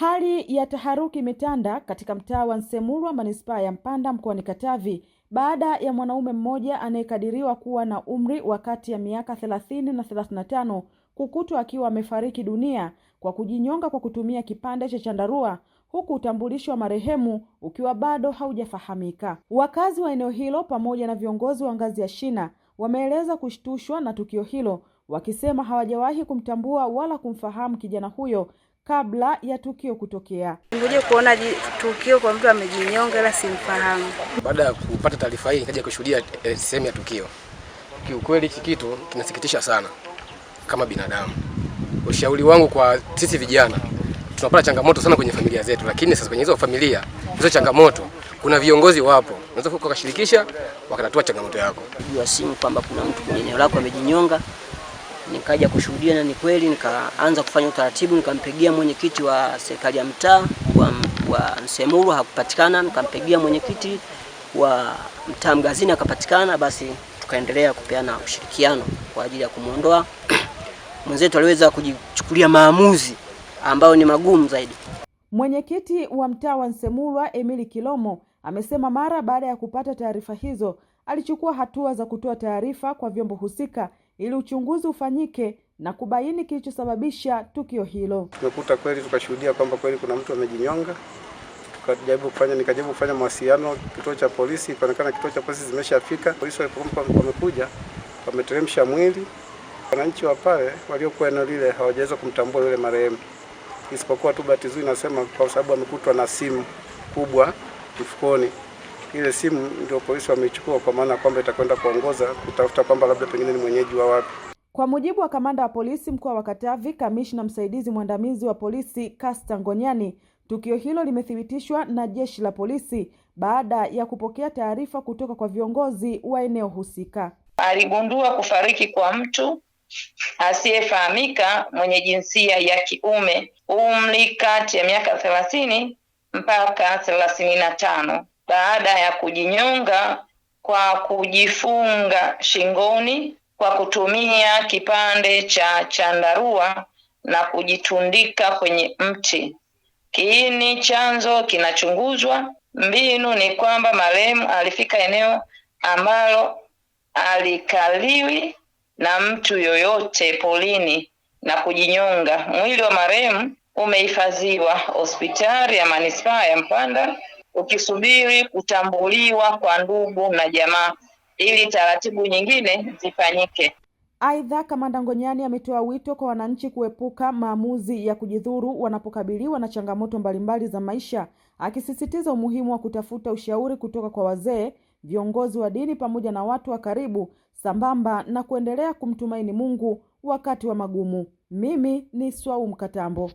Hali ya taharuki imetanda katika mtaa wa Nsemulwa, manispaa ya Mpanda, mkoani Katavi baada ya mwanaume mmoja anayekadiriwa kuwa na umri wa kati ya miaka 30 na 35 kukutwa akiwa amefariki dunia kwa kujinyonga kwa kutumia kipande cha chandarua huku utambulisho wa marehemu ukiwa bado haujafahamika. Wakazi wa eneo hilo pamoja na viongozi wa ngazi ya shina wameeleza kushtushwa na tukio hilo, wakisema hawajawahi kumtambua wala kumfahamu kijana huyo kabla ya tukio kutokea. Ngoja kuona tukio kwa mtu amejinyonga, ila simfahamu. Baada ya kupata taarifa hii nikaja kushuhudia sehemu ya tukio. Kiukweli hiki kitu kinasikitisha sana kama binadamu. Ushauri wangu kwa sisi vijana, tunapata changamoto sana kwenye familia zetu, lakini sasa kwenye hizo familia hizo changamoto kuna viongozi wapo, unaweza ukashirikisha wakatatua changamoto yako. Jua simu kwamba kuna mtu kwenye eneo lako amejinyonga, nikaja kushuhudia na ni kweli, nikaanza kufanya utaratibu, nikampigia mwenyekiti wa serikali ya mtaa wa Nsemulwa hakupatikana, nikampigia mwenyekiti wa mtaa Mgazini akapatikana. Basi tukaendelea kupeana ushirikiano kwa ajili ya kumuondoa mwenzetu. Aliweza kujichukulia maamuzi ambayo ni magumu zaidi. Mwenyekiti wa mtaa wa Nsemulwa Emili Kilomo amesema mara baada ya kupata taarifa hizo alichukua hatua za kutoa taarifa kwa vyombo husika ili uchunguzi ufanyike na kubaini kilichosababisha tukio hilo. Tumekuta kweli, tukashuhudia kwamba kweli kuna mtu amejinyonga. Nikajaribu kufanya mawasiliano kituo cha polisi, ikaonekana kituo cha polisi zimeshafika. Polisi walipokuwa wamekuja, wameteremsha mwili. Wananchi wa pale waliokuwa eneo lile hawajaweza kumtambua yule marehemu, isipokuwa tu bahati nzuri nasema kwa sababu amekutwa na simu kubwa mfukoni. Ile simu ndio polisi wameichukua, kwa maana kwamba itakwenda kuongoza kutafuta kwamba labda pengine ni mwenyeji wa wapi. Kwa mujibu wa kamanda wa polisi mkoa wa Katavi, kamishna msaidizi mwandamizi wa polisi Kasta Ngonyani, tukio hilo limethibitishwa na jeshi la polisi baada ya kupokea taarifa kutoka kwa viongozi wa eneo husika. Aligundua kufariki kwa mtu asiyefahamika mwenye jinsia ya kiume, umri kati ya miaka 30 mpaka 35, baada ya kujinyonga kwa kujifunga shingoni kwa kutumia kipande cha chandarua na kujitundika kwenye mti. Kiini chanzo kinachunguzwa. Mbinu ni kwamba marehemu alifika eneo ambalo alikaliwi na mtu yoyote polini na kujinyonga. Mwili wa marehemu umehifadhiwa hospitali ya manispaa ya Mpanda ukisubiri kutambuliwa kwa ndugu na jamaa ili taratibu nyingine zifanyike. Aidha, kamanda Ngonyani ametoa wito kwa wananchi kuepuka maamuzi ya kujidhuru wanapokabiliwa na changamoto mbalimbali za maisha, akisisitiza umuhimu wa kutafuta ushauri kutoka kwa wazee, viongozi wa dini pamoja na watu wa karibu, sambamba na kuendelea kumtumaini Mungu wakati wa magumu. Mimi ni Swau Mkatambo.